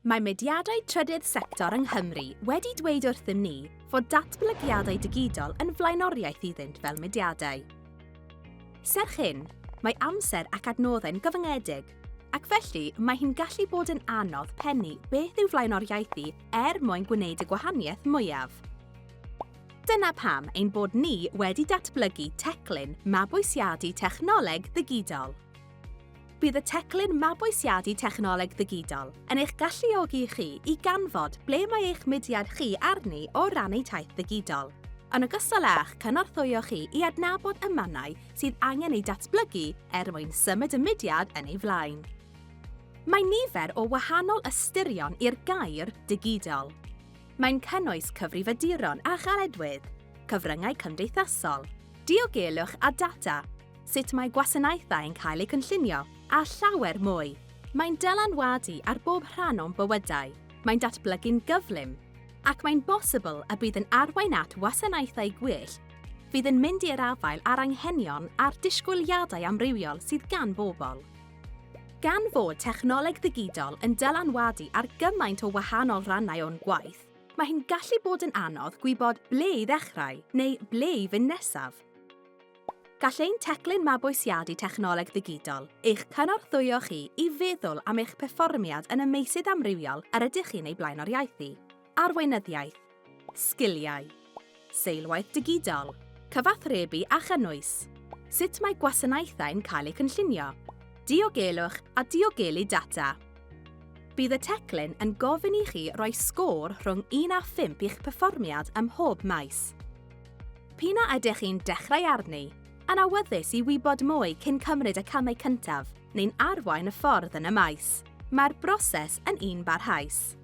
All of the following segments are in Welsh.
Mae mudiadau trydydd sector yng Nghymru wedi dweud wrthym ni fod datblygiadau digidol yn flaenoriaeth iddynt fel mudiadau. Serch hyn, mae amser ac adnoddau'n gyfyngedig, ac felly mae hi'n gallu bod yn anodd pennu beth i'w flaenoriaethu er mwyn gwneud y gwahaniaeth mwyaf. Dyna pam ein bod ni wedi datblygu teclyn mabwysiadu technoleg ddigidol. Bydd y teclyn Mabwysiadu Technoleg Ddigidol yn eich galluogi chi i ganfod ble mae eich mudiad chi arni o ran eu taith ddigidol, yn ogystal â'ch cynorthwyo chi i adnabod y mannau sydd angen eu datblygu er mwyn symud y mudiad yn ei flaen. Mae nifer o wahanol ystyrion i'r gair 'digidol'. Mae'n cynnwys cyfrifiaduron a chaledwedd, cyfryngau cymdeithasol, diogelwch a data, sut mae gwasanaethau yn cael eu cynllunio, a llawer mwy. Mae'n dylanwadu ar bob rhan o'n bywydau, mae'n datblygu'n gyflym, ac mae'n bosibl y bydd yn arwain at wasanaethau gwell fydd yn mynd i'r afael â'r anghenion a'r disgwyliadau amrywiol sydd gan bobl. Gan fod technoleg ddigidol yn dylanwadu ar gymaint o wahanol rannau o'n gwaith, mae hi'n gallu bod yn anodd gwybod ble i ddechrau neu ble i fynd nesaf. Gall ein teclyn mabwysiadu technoleg ddigidol eich cynorthwyo chi i feddwl am eich perfformiad yn y meysydd amrywiol yr ydych chi'n eu blaenoriaethu, arweinyddiaeth, sgiliau, seilwaith digidol, cyfathrebu a chynnwys, sut mae gwasanaethau'n cael eu cynllunio, diogelwch a diogelu data. Bydd y teclyn yn gofyn i chi roi sgôr rhwng 1 a 5 i'ch perfformiad ym mhob maes. P'un a ydych chi'n dechrau arni, yn awyddus i wybod mwy cyn cymryd y camau cyntaf neu'n arwain y ffordd yn y maes, mae'r broses yn un barhaus.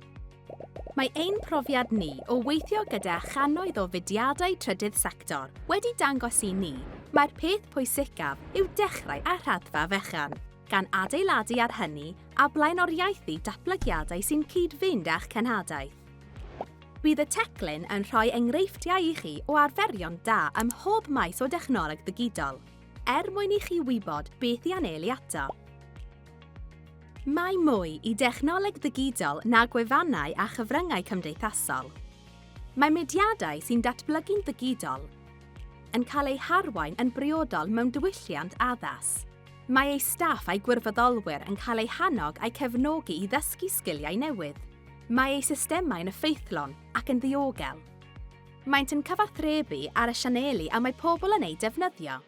Mae ein profiad ni o weithio gyda channoedd o fudiadau trydydd sector wedi dangos i ni mai'r peth pwysicaf yw dechrau â rhaddfa fechan, gan adeiladu ar hynny a blaenoriaethu datblygiadau sy'n cyd-fynd â'ch cenhadaeth. Bydd y teclyn yn rhoi enghreifftiau i chi o arferion da ym mhob maes o dechnoleg ddigidol, er mwyn i chi wybod beth i anelu ato. Mae mwy i dechnoleg ddigidol na gwefannau a chyfryngau cymdeithasol. Mae mudiadau sy'n datblygu'n ddigidol yn cael eu harwain yn briodol mewn diwylliant addas. Mae eu staff a'u gwirfoddolwyr yn cael eu hannog a'u cefnogi i ddysgu sgiliau newydd. Mae eu systemau'n effeithlon ac yn ddiogel. Maent yn cyfathrebu ar y sianeli a mae pobl yn eu defnyddio.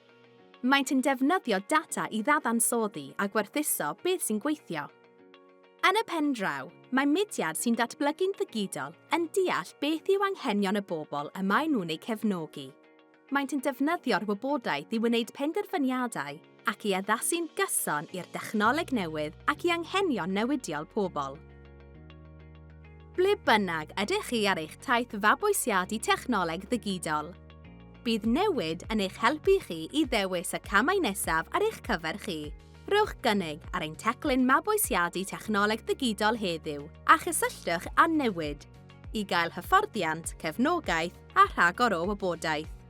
Maent yn defnyddio data i ddadansoddi a gwerthuso beth sy'n gweithio. Yn y pen draw, mae mudiad sy'n datblygu'n ddigidol yn deall beth yw anghenion y bobl y maen nhw'n eu cefnogi. Maent yn defnyddio'r wybodaeth i wneud penderfyniadau ac i addasu'n gyson i'r dechnoleg newydd ac i anghenion newidiol pobl. Ble bynnag ydych chi ar eich taith fabwysiadu technoleg ddigidol, bydd newid yn eich helpu chi i ddewis y camau nesaf ar eich cyfer chi. Rhowch gynnig ar ein teclyn mabwysiadu technoleg ddigidol heddiw a chysylltwch â Newid i gael hyfforddiant, cefnogaeth a rhagor o wybodaeth.